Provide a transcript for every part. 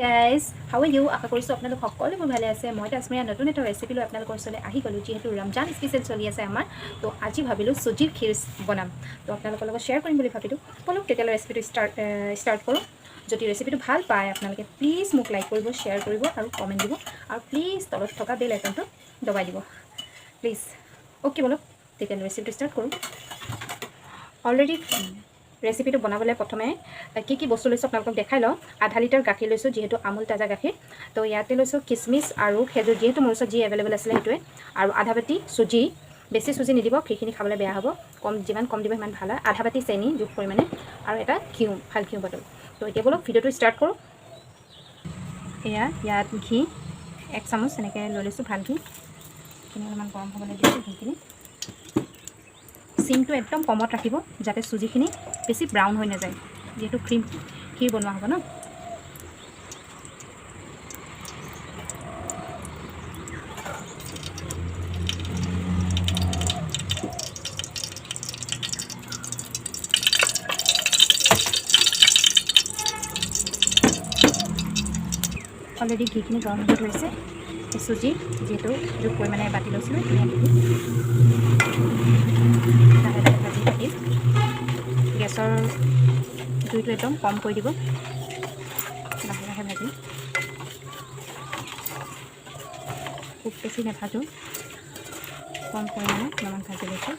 Guys, how are you? আশা কৰিছোঁ আপোনালোক সকলোবোৰ ভালে আছে। মই তাজমিৰা নতুন এটা ৰেচিপি লৈ আপোনালোকৰ ওচৰলৈ আহি গ'লোঁ। যিহেতু ৰমজান স্পেচিয়েল চলি আছে আমাৰ, তো আজি ভাবিলোঁ চুজিৰ ক্ষীৰ বনাম, তো আপোনালোকৰ লগত শ্বেয়াৰ কৰিম বুলি ভাবিলোঁ। ব'লক তেতিয়াহ'লে ৰেচিপিটো ষ্টাৰ্ট কৰোঁ। যদি ৰেচিপিটো ভাল পায় আপোনালোকে, প্লিজ মোক লাইক কৰিব, শ্বেয়াৰ কৰিব আৰু কমেণ্ট দিব আৰু প্লিজ তলত থকা বেল আইকনটো দবাই দিব প্লিজ। অ'কে, ব'লক তেতিয়াহ'লে ৰেচিপিটো ষ্টাৰ্ট কৰোঁ। অলৰেডি ৰেচিপিটো বনাবলৈ প্ৰথমে কি কি বস্তু লৈছোঁ আপোনালোকক দেখাই লওঁ। আধা লিটাৰ গাখীৰ লৈছোঁ, যিহেতু আমুল তাজা গাখীৰ। তো ইয়াতে লৈছোঁ কিচমিচ আৰু খেজুৰ, যিহেতু মোৰ ওচৰত যি এভেইলেবল আছিলে সেইটোৱে। আৰু আধা বাতি চুজি। বেছি চুজি নিদিব, ক্ষীৰখিনি খাবলৈ বেয়া হ'ব। কম, যিমান কম দিব সিমান ভাল হয়। আধা বাতি চেনি জোখ পৰিমাণে আৰু এটা ঘিউ, ভাল ঘিউ বটল। তো এতিয়া ব'লক ভিডিঅ'টো ষ্টাৰ্ট কৰোঁ। এয়া ইয়াত ঘি এক চামুচ এনেকৈ লৈ লৈছোঁ। ভাল ঘি এইখিনি অলপমান গৰম হ'বলৈ দিছোঁ। ঘিখিনি চিমটো একদম কমত ৰাখিব, যাতে চুজিখিনি বেছি ব্ৰাউন হৈ নাযায়, যিহেতু ক্ৰীম ক্ষীৰ বনোৱা হ'ব ন। অলৰেডি ঘিখিনি গৰম হ'ব ধৰিছে। চুজি যিহেতু জোখ পৰিমাণে বাতি লৈছিলোঁ, সেইখিনি দি লাহে লাহে ভাজি থাকিম। গেছৰ জুইটো একদম কম কৰি দিব। লাহে লাহে ভাজিম, খুব বেছি নাভাজোঁ, কম পৰিমাণে অলপমান ভাজি লৈছোঁ।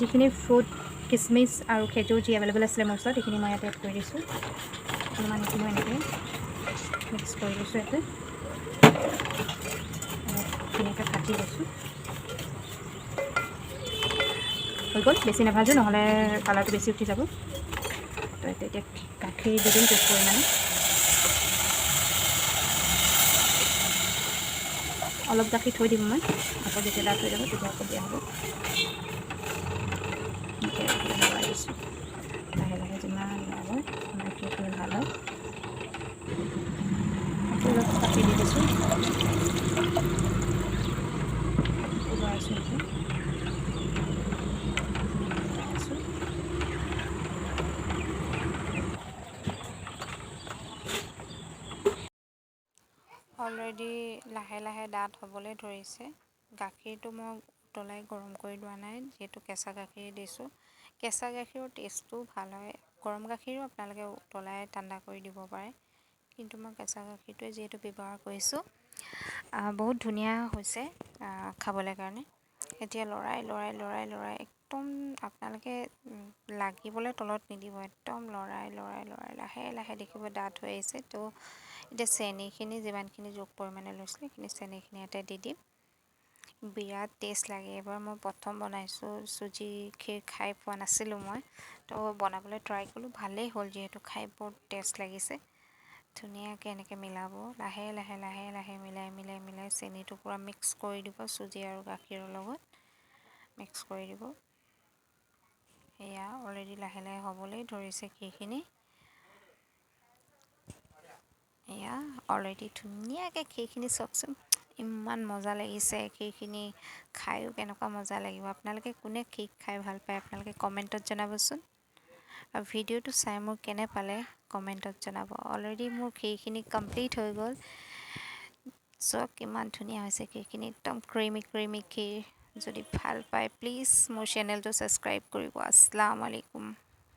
যিখিনি ফ্ৰুট, কিচমিচ আৰু খেজুৰ যি এভেইলেবল আছিলে মোৰ ওচৰত, সেইখিনি মই ইয়াতে এড কৰি দিছোঁ। অলপমান এইখিনিও এনেকৈ মিক্স কৰি লৈছোঁ। ইয়াতে অলপ ধুনীয়াকৈ ভাজি লৈছোঁ। হৈ গ'ল, বেছি নাভাজোঁ, নহ'লে কালাৰটো বেছি উঠি যাব। তো এতিয়া গাখীৰ দি দিম জোখ পৰিমাণে। অলপ গাখীৰ থৈ দিম মই, আকৌ যেতিয়া ডাঠ হৈ যাব তেতিয়া আকৌ দিয়া হ'ব। এনেকৈ লৰাই দিছোঁ। লাহে লাহে যিমান লৰাব সিমান ক্ষীৰখিনি ভাল হয়। আকৌ অলপ গাখীৰ দি দিছোঁ। লৰাইছোঁ, এনেকৈ লৰাই আছোঁ। অলৰেডি লাহে লাহে ডাঠ হ'বলৈ ধৰিছে। গাখীৰটো মই উতলাই গৰম কৰি লোৱা নাই, যিহেতু কেঁচা গাখীৰ দিছোঁ। কেঁচা গাখীৰৰ টেষ্টটোও ভাল হয়। গৰম গাখীৰো আপোনালোকে উতলাই ঠাণ্ডা কৰি দিব পাৰে, কিন্তু মই কেঁচা গাখীৰটোৱে যিহেতু ব্যৱহাৰ কৰিছোঁ, বহুত ধুনীয়া হৈছে খাবলৈ কাৰণে। এতিয়া লৰাই লৰাই লৰাই লৰাই একদম আপোনালোকে লাগিবলৈ তলত নিদিব। একদম লৰাই লৰাই লৰাই লাহে লাহে দেখিব ডাঠ হৈ আহিছে। তো এতিয়া চেনিখিনি যিমানখিনি জোখ পৰিমাণে লৈছিলোঁ, সেইখিনি চেনিখিনি ইয়াতে দি দিম। বিৰাট টেষ্ট লাগে। এইবাৰ মই প্ৰথম বনাইছোঁ। চুজি ক্ষীৰ খাই পোৱা নাছিলোঁ মই, তো বনাবলৈ ট্ৰাই কৰিলোঁ, ভালেই হ'ল। যিহেতু খাই বহুত টেষ্ট লাগিছে। ধুনীয়াকৈ এনেকৈ মিলাব, লাহে লাহে লাহে লাহে মিলাই মিলাই মিলাই চেনিটো পূৰা মিক্স কৰি দিব। চুজি আৰু গাখীৰৰ লগত মিক্স কৰি দিব। এয়া অলৰেডি লাহে লাহে হ'বলৈ ধৰিছে ক্ষীৰখিনি। এয়া অলৰেডি ধুনীয়াকৈ ক্ষীৰখিনি, চাওকচোন, ইমান মজা লাগিছে। ক্ষীৰখিনি খায়ো কেনেকুৱা মজা লাগিব। আপোনালোকে কোনে ক্ষীৰ খাই ভাল পায়, আপোনালোকে কমেণ্টত জনাবচোন। আৰু ভিডিঅ'টো চাই মোৰ কেনে পালে কমেণ্টত জনাব। অলৰেডি মোৰ ক্ষীৰখিনি কমপ্লিট হৈ গ'ল। চাওক কিমান ধুনীয়া হৈছে ক্ষীৰখিনি, একদম ক্ৰিমি ক্ৰিমি ক্ষীৰ। যদি ভাল পায়, প্লিজ মোৰ চেনেলটো ছাবস্ক্ৰাইব কৰিব। আছলাম আলাইকুম।